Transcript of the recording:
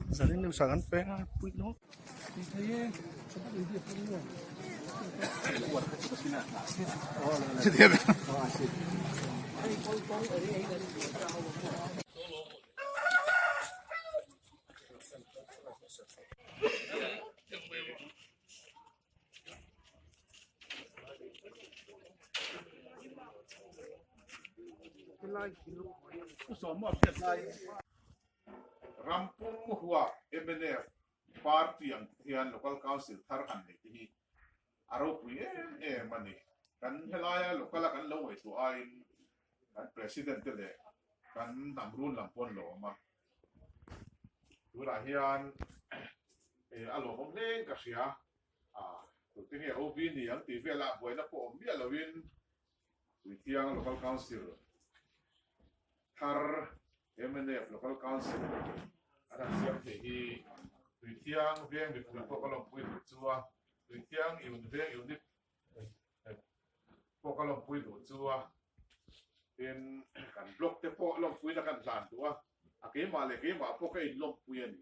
Zanin news ah kan peng a pui hlawm. Rampum huap mnf party ang hian local council thar han neih te hi a ropui em em a ni. Kan helaia local a kan lo ngaihtuah aiin kan president te leh kan hnam run lam pawh an lo awm a. Tunah hian a lawmawm hleng ka hria. Tute nge OB ni ang tih velah buaina pawh awm miah loin Tuithiang Local Council thar mnf Local Council an han siam thei hi Tuithiang veng mipui pawh ka lawmpui duh chu a, Tuithiang veng unit pawh ka lawmpui duh chu a, tin kan block te pawh lawmpuina kan hlan duh a, a keimah leh keimah pawh ka inlawmpui a ni.